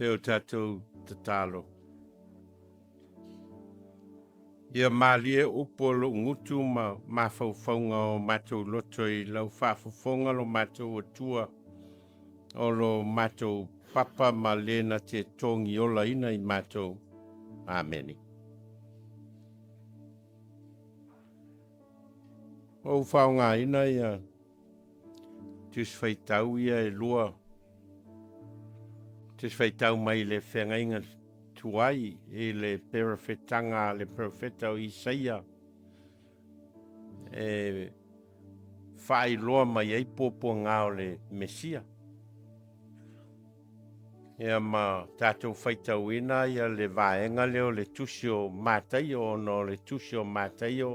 Se o tatou tatalo. Ia malie upu o lou gutu ma mafaufauga o matou loto i lau faafofoga lo matou Atua o lo matou papa ma le na te togiolaina i matou. Amene. Ou faaaogaina ia Tusi Faitau ia e lua, Tusi Faitau mai le Feagaiga Tuai i le perofetaga a le perofeta o Isaia e faailoa mai ai puapuaga o le Mesia. Ia ma tatou faitauina ia le vaega lea o le tusi o Mataio ona o le tusi o Mataio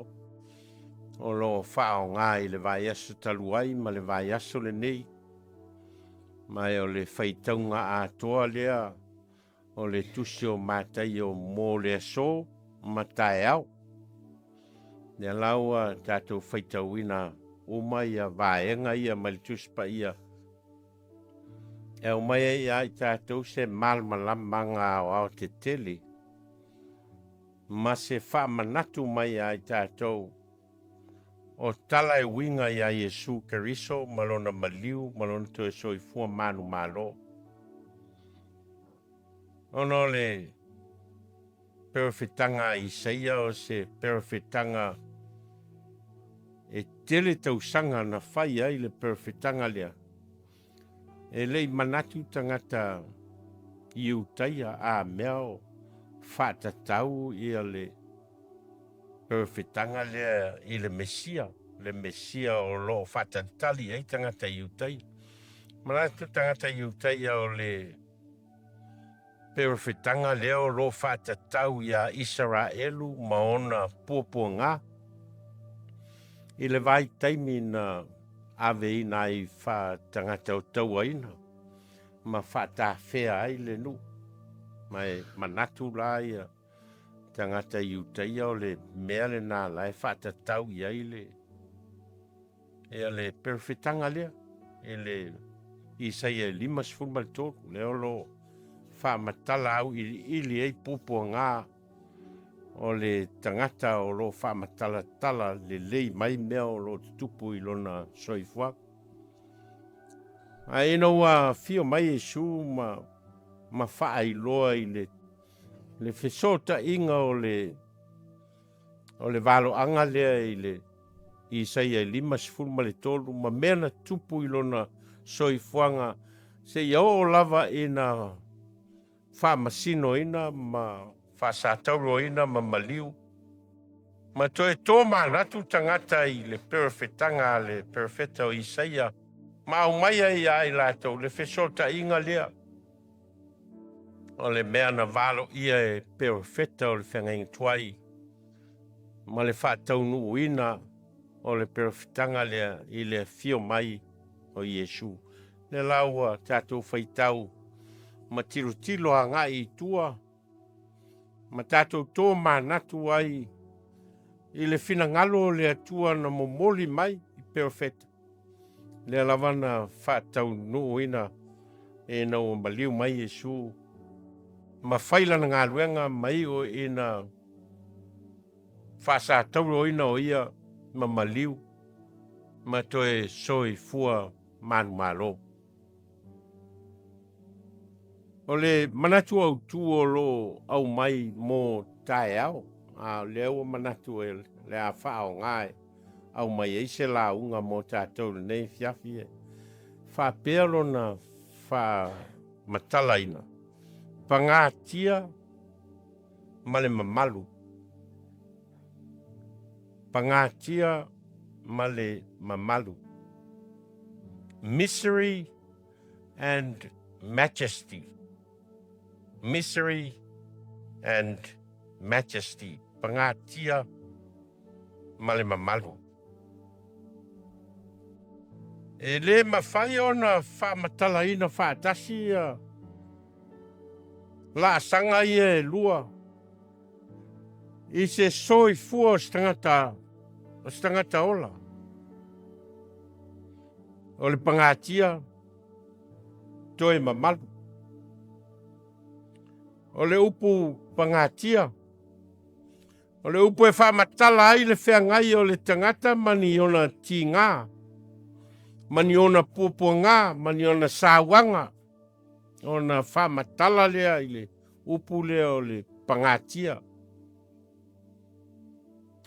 o lo o faaaoga i le vaiaso talu ai ma le vaiaso lenei. Ma o le faitauga atoa lea o le tusi o Mataio mo le aso ma taeao. Lea la ua tatou faitauina uma ia vaega ia mai le Tusi Paia e aumai ai ia i tatou se malamalamaaga aoaotetele ma se faamanatu mai ia i tatou o tala e uiga iā Iesu Keriso ma lona maliu ma lona toe soifua manumalo. Ona o le perofetaga a Isaia o se perofetaga e tele tausaga na fai ai le perofetaga lea, e le i manatu tagata Iutaia a mea o faatatau ia le perofetaga lea i le Mesia, le Mesia o lo o faatalitali ai tagata Iutaia. Manatu tagata Iutaia o le perofetaga lea o lo o faatatau iā Isaraelu ma ona puapuaga i le vaitaimi na aveina ai faatagata o tauaina ma faatafea ai le nuu. Ma e manatu la ia tagata Iutaia o le mea lena la e faatatau i ai le Ia le perofetaga lea i le Isaia e 53, lea o lo o faamatala auiliili ai puapuaga o le tagata o lo o faamatalatala lelei mai mea o lo o tutupu i lona soifuaga. Ae ina ua afio mai Iesu ma, ma faailoa i le, le fesootaiga o le O le valoaga lea i le Isaia e 53 ma mea na tupu i lona soifuaga seia oo lava ina faamasinoina ma faasatauroina ma maliu ma toe tomanatu tagata i le perofetaga a le perofeta o Isaia ma aumai ai ia i latou le fesootaiga lea O le mea na valoia e perofeta o le feagaiga tuai ma le faataunuuina o le perofetaga lea i le afio mai o Iesu. Lea la ua tatou faitau ma tilotilo agai i tua ma tatou tomanatu ai i le finagalo o le Atua na momoli mai i perofeta. Lea lava na faataunuuina ina ua maliu mai Iesu ma fai lana galuega ma iu ina faasatauroina o ia ma maliu ma toe soifua manumalo. O le manatu autu o lo o aumai mo taeao, a o lea ua manatu e le a faaaoga e aumai ai se lauga mo tatou i lenei afiafi e faapea lona faamatalaina, Pagatia ma le mamalu. Pagatia ma le mamalu. Misery and majesty. Misery and majesty. Pagatia ma le mamalu. E le mafai ona faamatalaina faatasi ia laasaga ia e lua i se soifua o se tagata, o se tagata ola. O le pagatia toe mamalu. O le upu pagatia, o le upu e faamatala ai le feagai o le tagata ma ni ona tiga, ma ni ona puapuaga, ma ni ona sauaga, ona faamatala lea i le upu lea o le pagatia.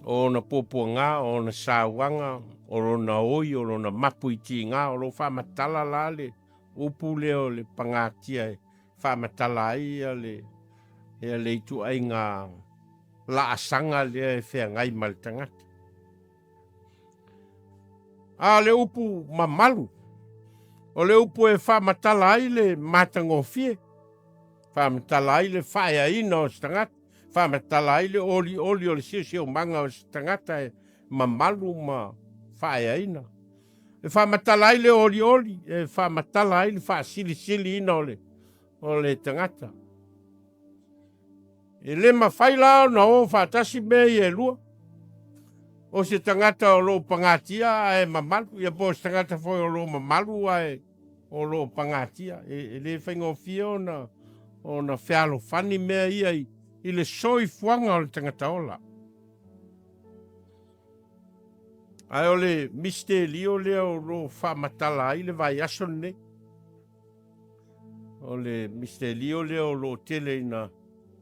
O ona puapuaga, o ona sauaga, o lona oi, o lona mapu i tiga, o lo o faamatala la le upu lea o le pagatia e faamatala ai ia le ia le ituaiga laasaga lea e feagai ma le tagata. A o le upu mamalu, o le upu e faamatala ai le matagofie, faamatala ai le faaeaina o se tagata, faamatala ai le olioli o le siosiomaga o se tagata e mamalu ma faaeaina. E faamatala ai le olioli, e faamatala ai le faasilisiliina o le, o le tagata. E le mafai la ona o faatasi mea ia e lua. O se tagata o lo o pagatia ae mamalu, ia po o se tagata foi o lo o mamalu ae o lo o pagatia. E, e le faigofie ona, ona fealofani mea ia i, i le soifuaga o le tagata ola. Ae o le misitelio lea o lo o faamatala ai le vaiaso lenei. O le misitelio lea o lo o tele ina,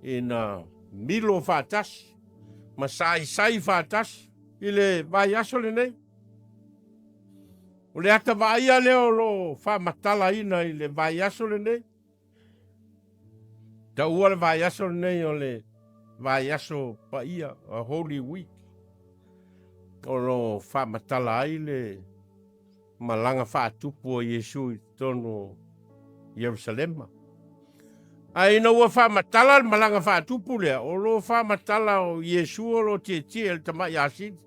ina milo faatasi ma saisai faatasi i le vaiaso lenei. O le ata vaaia lea o lo o faamatalaina i le vaiaso lenei. Taua le vaiaso lenei o le vaiaso paia, a Holy Week, o lo o faamatala ai le malaga faatupu o Iesu i totonu o Ierusalema. Ae ina ua faamatala le malaga faatupu lea, o lo o faamatala o Iesu o lo o tietie i le tamai asini.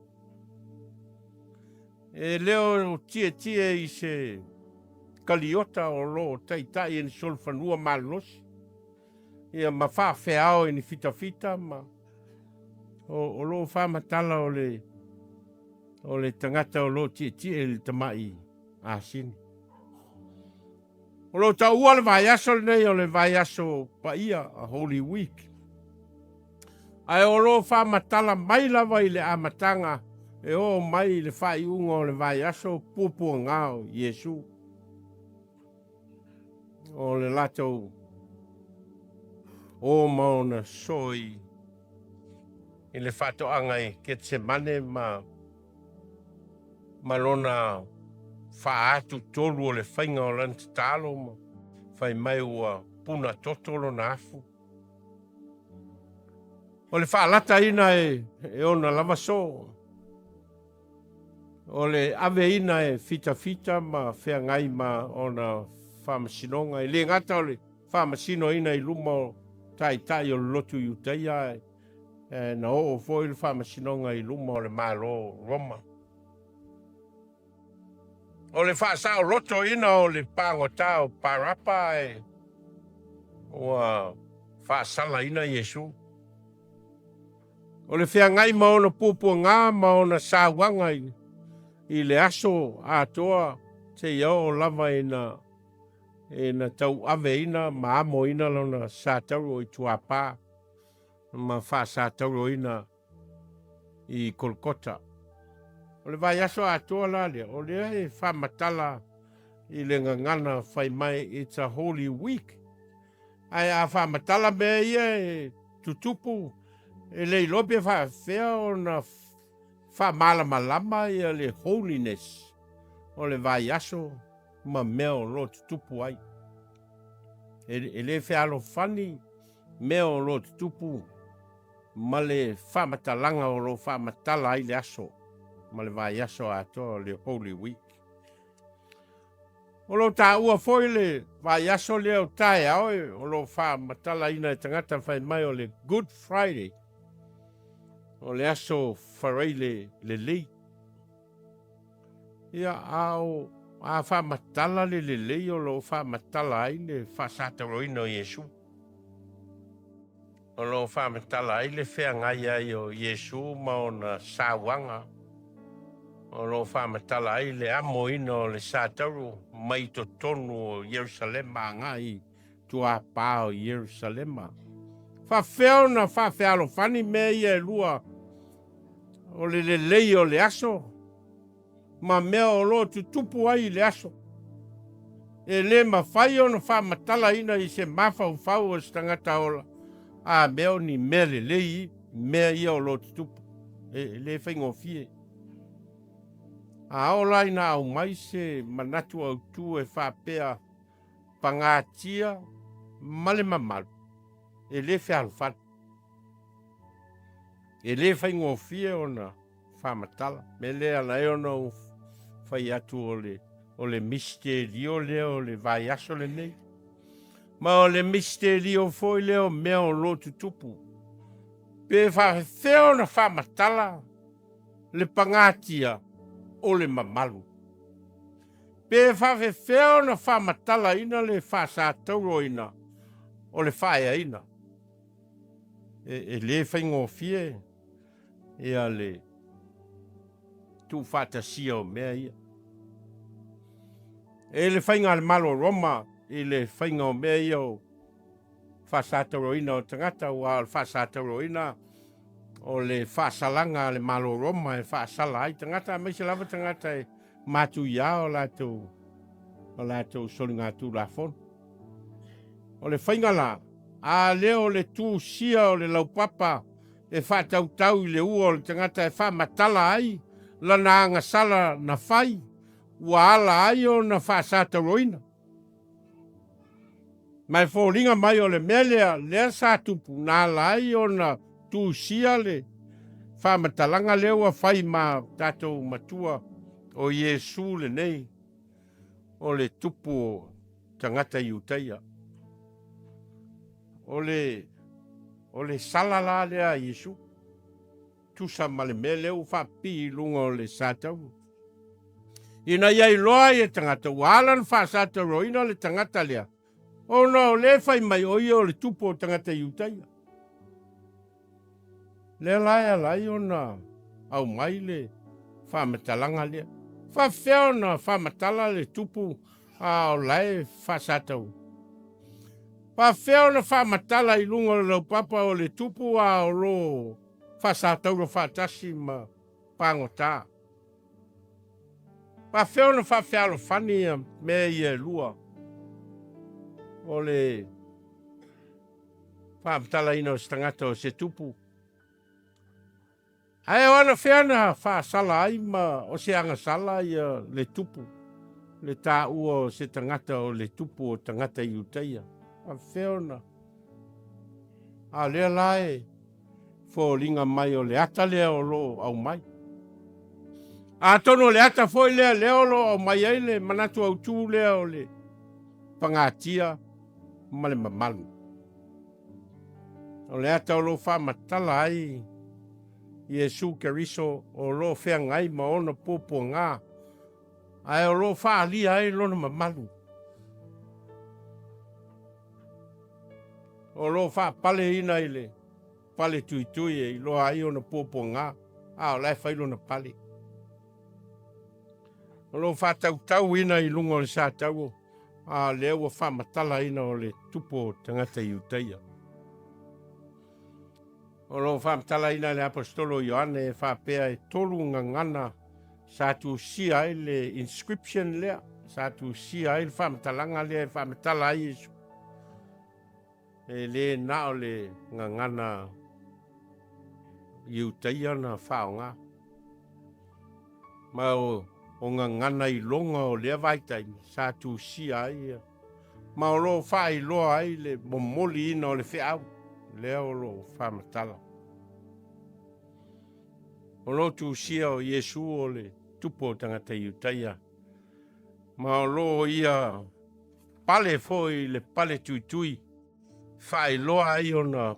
E le o tietie i se kaliota o lo o taitai e ni solofanua malolosi, ia ma faafeao i ni fitafita ma o, o lo o faamatala o le o le tagata o lo o tietie i le tamai asini. O lo o taua le vaiaso lenei o le vaiaso paia, a Holy Week. Ae o lo o faamatala mai lava i le amataga e oo mai i le faaiuga o le vaiaso puapuaga o Iesu. O le latou o ma ona soo i, i le faatoaga i Ketsemane ma ma lona faaatu tolu o le faiga o lana tatalo ma fai mai ua puna toto lona afu. O le faalataina e, e ona lava soo. O le aveina e fitafita ma feagai ma ona faamasinoga. E le gata o le faamasinoina i luma o taitai o le lotu Iutaia, ae e, na oo foi le faamasinoga i luma o le Malo o Roma. O le faasaolotoina o le pagota o Parapa ae ua faasalaina Iesu. O le feagai ma ona puapuaga ma ona sauaga i, i le aso atoa seia oo lava ina ina tauaveina ma amoina lona satauro i tuapā ma faasatauroina i Kolokota. O le vaiaso atoa la lea, o lea e faamatala i le gagana fai mai it's a holy week. Ae a faamatala mea ia e tutupu, e le iloa pe faafefea ona faamalamalama ia le holiness o le vaiaso ma mea o lo o tutupu ai. E, e le fealofani mea o lo o tutupu ma le faamatalaga o lo o faamatala ai le aso ma le vaiaso atoa o le Holy Week. O lo o taua foi le vaiaso lea o taeao o lo o faamatalaina e tagata fai mai o le Good Friday, o le aso Faraile lelei. Ia, a o a faamatala le lelei o lo o faamatala ai le faasatauroina o Iesu. O lo o faamatala ai le feagai ai o Iesu ma ona sauaga. O lo o faamatala ai le amoina o le satauro mai totonu o Ierusalema agai i tuapā o Ierusalema. Faafefea ona faafealofani mea ia e lua o le lelei o le aso ma mea o lo o tutupu ai i le aso? E le mafai ona faamatalaina i se mafaufau o se tagata ola, a mea o ni mea lelei mea ia o lo o tutupu. E le faigofie. A oo la ina aumai se manatu autu e faapea pagatia ma le mamalu, e le fealofani. E le faigofie ona faamatala. Mea lea ala ai ona ou fai atu o le, o le misitelio lea o le vaiaso lenei. Ma o le misitelio foi lea o mea o lo o tutupu. Pe faafefea ona faamatala le pagatia o le mamalu. Pe faafefea ona faamatalaina le faasatauroina o le faaeaina. E, e le faigofie ia le tuufaatasia o mea ia. E le faiga a le Malo o Roma i le faiga o mea ia o faasatauroina o tagata, aua o le faasatauroina o le faasalaga a le Malo o Roma e faasala ai tagata, aemaise lava tagata e matuia o latou o latou soligatulafono. O le faiga la, a lea o le tusia o le laupapa e faatautau i le ua o le tagata e faamatala ai lana agasala na fai, ua ala ai ona faasatauroina. Ma e foliga mai o le mea lea, lea sa tupu, na ala ai ona tusia le faamatalaga lea ua fai ma tatou matua o Iesu lenei, o le tupu o tagata Iutaia. O le, o le sala la lea a Iesu, tusa ma le mea lea ua faapipii i luga o le satauro. Ina ia iloa ai e tagata ua ala ona faasatauroina le tagata lea, ona o lea fai mai o ia o le tupu o tagata Iutaia. Lea la e ala ai ona aumai le faamatalaga lea. Faafefea ona faamatala le tupu a o la e faasatauro? Faafefea ona faamatala i luga o le laupapa o le tupu a o lo faasatauro faatasi ma pagota? Faafefea ona faafealofani ia mea ia e lua o le faamatalaina o se tagata o se tupu? Ae o anafea na faasala ai ma o se agasala ia le tupu, le taua o se tagata o le tupu o tagata Iutaia? Faafefea ona? A o lea la e foliga mai o le ata lea o lo o aumai. Atonu o le ata foi lea lea o lo o aumai ai le manatu autu lea o le pagatia ma le mamalu. O le ata o lo o faamatala ai Iesu Keriso o lo o feagai ma ona puapuaga, ae o lo o faaalia ai lona mamalu. O lo o faapaleina i le pale tuitui e iloa ai ona puapuaga, a o la e fai lona pale. O lo o faatautauina i luga o le satauro, a o lea ua faamatalaina o le tupu o tagata Iutaia. O lo o faamatalaina e le Aposetolo Ioane e faapea e tolu gagana sa tusia ai le inscription lea, sa tusia ai le faamatalaga lea e faamatala ai Iesu. E le na o le gagana Iutaia na faaaoga. Ma o, o gagana iloga o lea vaitaimi sa tusia ai ma o lo o faailoa ai le momoliina o le feau lea o lo o faamatala. O lo o tusia o Iesu o le tupu o tagata Iutaia, ma o lo o ia pale foi i le pale tuitui faailoa ai ona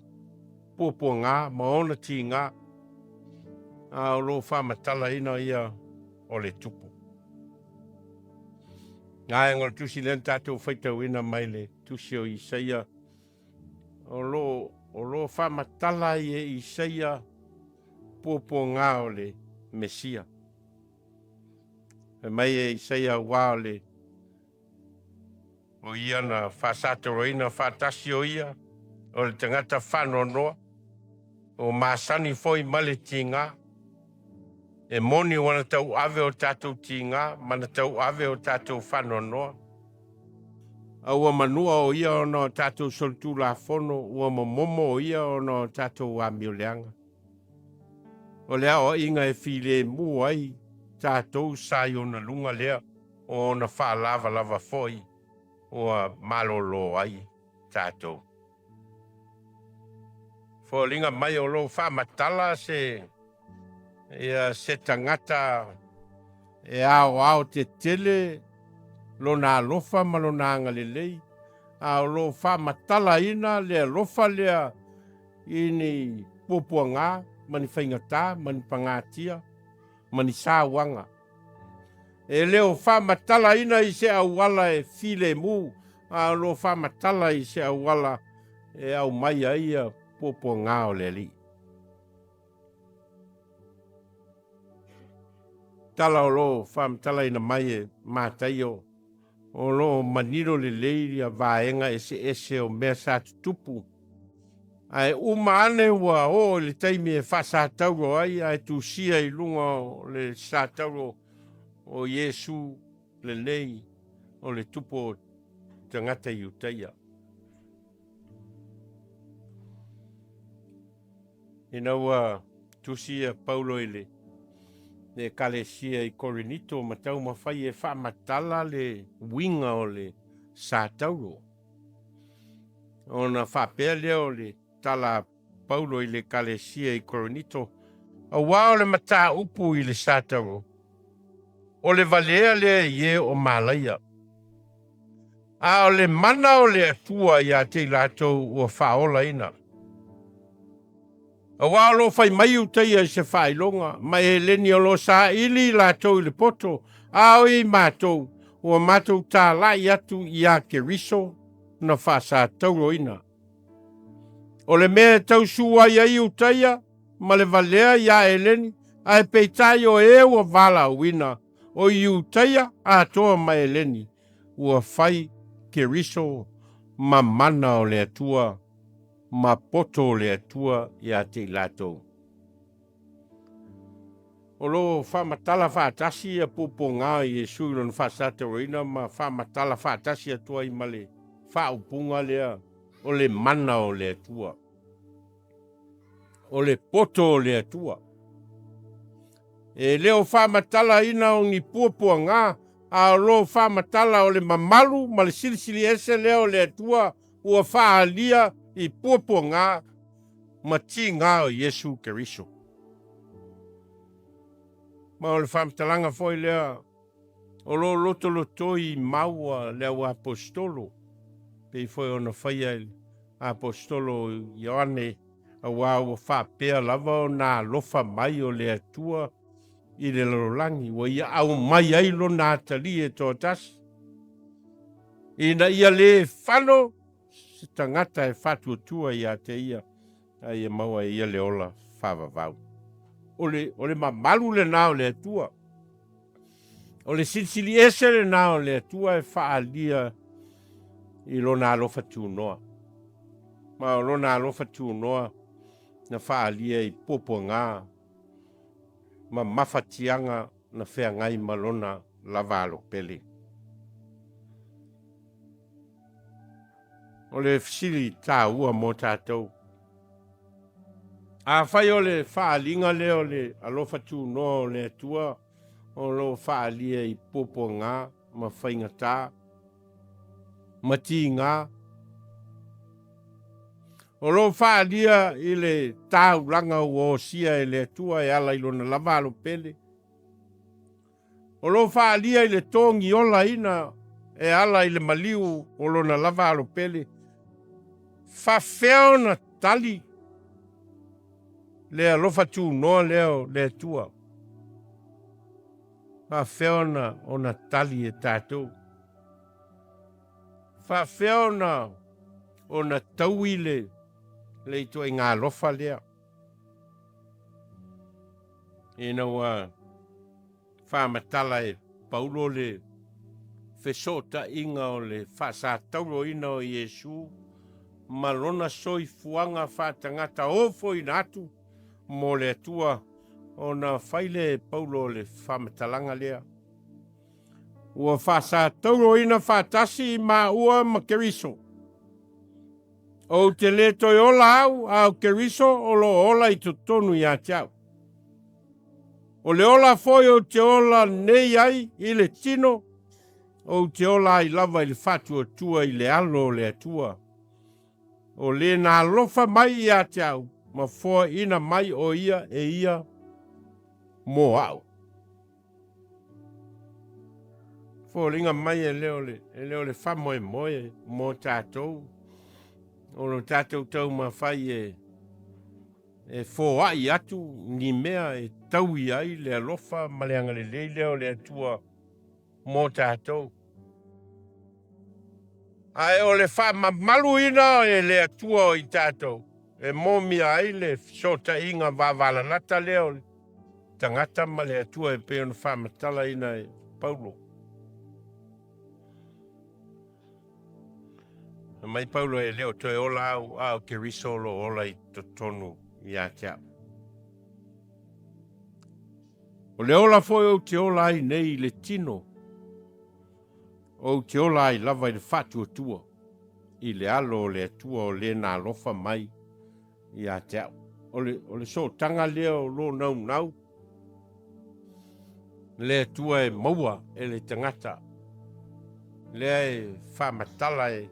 puapuaga ma ona tiga, a o lo o faamatalaina ia o le tupu. Gaega o le tusi lea na tatou faitauina mai le tusi o Isaia, o lo o lo faamatala ai e Isaia puapuaga o le Mesia. Fai mai e Isaia aua o le O ia na faasatauroina faatasi o ia O le tagata faanoanoa, ua masani foi ma le tiga. E moni ua na tauave o tatou tiga ma na tauave o tatou faanoanoa. A ua manua o ia ona o tatou solitulafono, ua momomo o ia ona o tatou amioleaga. O le aoaiga e filemu ai tatou sa i ona luga lea, o ona faalavalava foi ua malolo ai tatou. Foliga mai o lo o faamatala se ia se tagata e aoao tetele lona alofa ma lona agalelei, a o lo o faamatalaina le alofa lea i ni puapuaga ma ni faigata ma ni pagatia ma ni sauaga. E le o faamatalaina i se auala e filemu, a o lo o faamatala i se auala e aumai ai ia puapuaga o le Alii. Tala o lo o faamatalaina mai e Mataio, o lo o manino lelei ia vaega eseese o mea sa tutupu, ae uma ane ua oo i le taimi e faasataulo ai ae tusia i luga o le sataulo o Iesu lenei o le tupu o tagata Iutaia. Ina ua tusi ia Paulo i le Ekalesia i Korinito ma taumafai e faamatala le uiga o le sataulo, ona faapea lea o le tala a Paulo i le Ekalesia i Korinito, Auā o le mataupu i le sataulo, o le valea lea i e o malaia, a o le mana o le Atua ia te i latou ua faaolaina. Auā o lo o fai mai Iutaia i se faailoga, ma Eleni o lo o saili i latou i le poto, a o i matou, ua matou talai atu iā Keriso na faasatauloina. O le mea e tausu ai ai Iutaia ma le valea iā Eleni, ae peitai o e ua valaauina, o Iutaia atoa ma Eleni, ua fai Keriso ma mana o le Atua ma poto o le Atua ia te i latou. O lo o faamatala faatasi ia puapuaga o Iesu i lona faasatauaina ma faamatala faatasi atu ai ma le faaupuga lea o le mana o le Atua. O le poto o le Atua. E le o faamatalaina o ni puapuaga, a o lo o faamatala o le mamalu ma le silisili ese lea o le Atua ua faaalia i puapuaga ma tiga o Iesu Keriso. Ma o le faamatalaga foi lea o lo o lotolotoi maua le auaposetolo, pei foi ona faia e le aposetolo Ioane, auā ua faapea lava ona alofa mai o le Atua i le lalolagi, ua ia aumai ai lona atalii e toatasi, ina ia lē fano se tagata e faatuatua ia te ia, a ia maua e ia le ola faavavau. O le, o le mamalu lenā o le Atua. O le silisili ese lenā o le Atua e faaalia i lona alofa tunoa. Ma o lona alofa tunoa na faaalia i puapuaga ma mafatiaga na feagai ma lona lava alopele. O le fesili taua mo tatou, Afai o le faaaliga lea o le alofa tunoa o le Atua o lo o faaalia i puapuaga ma faigata ma tiga, o lo o faaalia i le taulaga ua osia e le Atua e ala i lona lava alopele, O lo o faaalia i le togiolaina e ala i le maliu o lona lava alopele, faafefea ona tali le alofa tunoa lea o le Atua? Faafefea ona ona tali e tatou? Faafefea ona ona taui le le ituaiga alofa lea? Ina ua faamatala e Paulo le fesootaiga o le faasatauloina o Iesu. ma lona soifuaga faatagata ofoina atu mo le Atua, ona fai lea e Paulo o le faamatalaga lea, Ua faasatauroina faatasi maua ma Keriso. Ou te lē toe ola au, a o Keriso o lo o ola i totonu ia te au. O le ola foi ou te ola nei ai i le tino, ou te ola ai lava i le faatuatua i le Alo o le Atua, o le na alofa mai ia te au ma foaina mai o ia e ia mo au. Foliga mai e le o le, e le o le faamoemoe mo tatou, o lo tatou taumafai e, e foai atu ni mea e taui ai le alofa ma le agalelei lea o le Atua mo tatou. Ae o le faamamaluina e le Atua o i tatou e momia ai le fesootaiga vavalalata lea o le tagata ma le Atua e pei ona faamatalaina e Paulo. Fai mai Paulo e le o toe ola au, a o Keriso o lo o ola i totonu ia te au. O le ola foi ou te ola ai nei i le tino, ou te ola ai lava i le faatuatua, i le alo o le Atua o le na alofa mai ia te au. O le, o le sootaga lea o lo naunau le Atua e maua e le tagata, lea e faamatala e,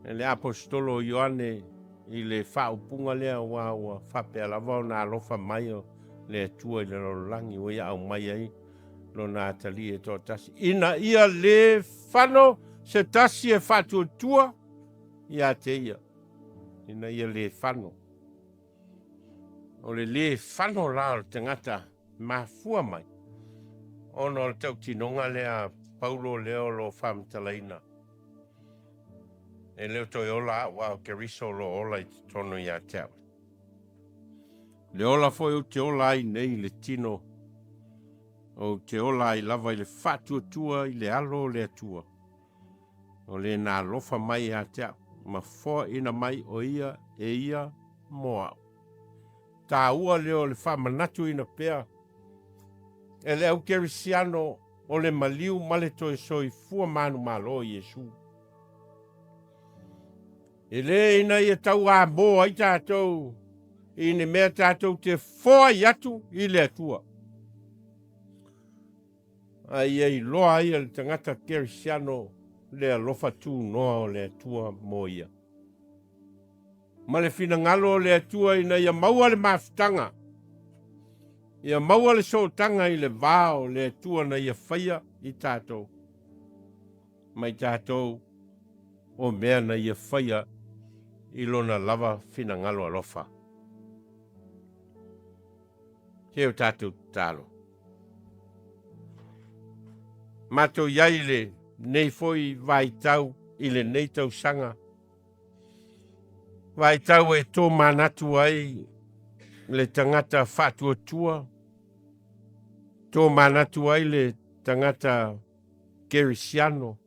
e le Aposetolo o Ioane i le faaupuga lea, aua ua faapea lava ona alofa mai o le Atua i le lalolagi ua ia aumai ai lona atalii e toatasi, ina ia lē fano se tasi e faatuatua ia te ia, ina ia lē fano. O le lē fano la o le tagata mafua mai ona o le tautinoga lea a Paulo lea o lo o faamatalaina, E le o toe ola au, a o Keriso o lo o ola i totonu ia te au. Le ola foi ou te ola ai nei i le tino, ou te ola ai lava i le faatuatua i le alo o le Atua, o le na alofa mai ia te au, ma foaina mai o ia e ia mo au. Taua lea o le faamanatuina pea e le au kerisiano o le maliu ma le toe soifua manumalo o Iesu. E lē ina ia tauamō ai tatou i ni mea tatou te foai atu i le Atua, a ia iloa ai e le tagata kerisiano le alofa tunoa o le Atua mo ia. Ma le finagalo o le Atua ina ia maua le mafutaga, ia maua le sootaga i le va o le Atua na ia faia i tatou, ma i tatou o mea na ia faia i lona lava finagalo alofa. Se o tatou tatalo. Matou i ai i lenei foi vaitau i lenei tausaga, vaitau e tomanatu ai le tagata faatuatua, tomanatu ai le tagata kerisiano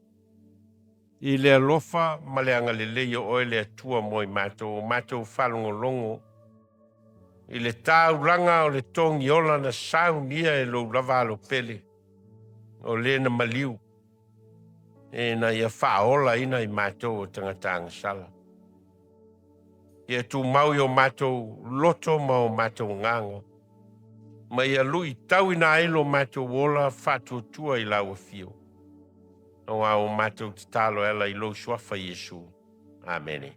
i le alofa ma le agalelei o oe le Atua mo i matou, o matou faalogologo i le taulaga o le togiola na saunia e lou lava alo pele, o le na maliu ina ia faaolaina i matou o tagata agasala. Ia tumau i o matou loto ma o matou agaga, ma ia luitauina ai lo matou ola faatuatua i lau afio, aua o matou tatalo e ala i lou suafa Iesu. Amene.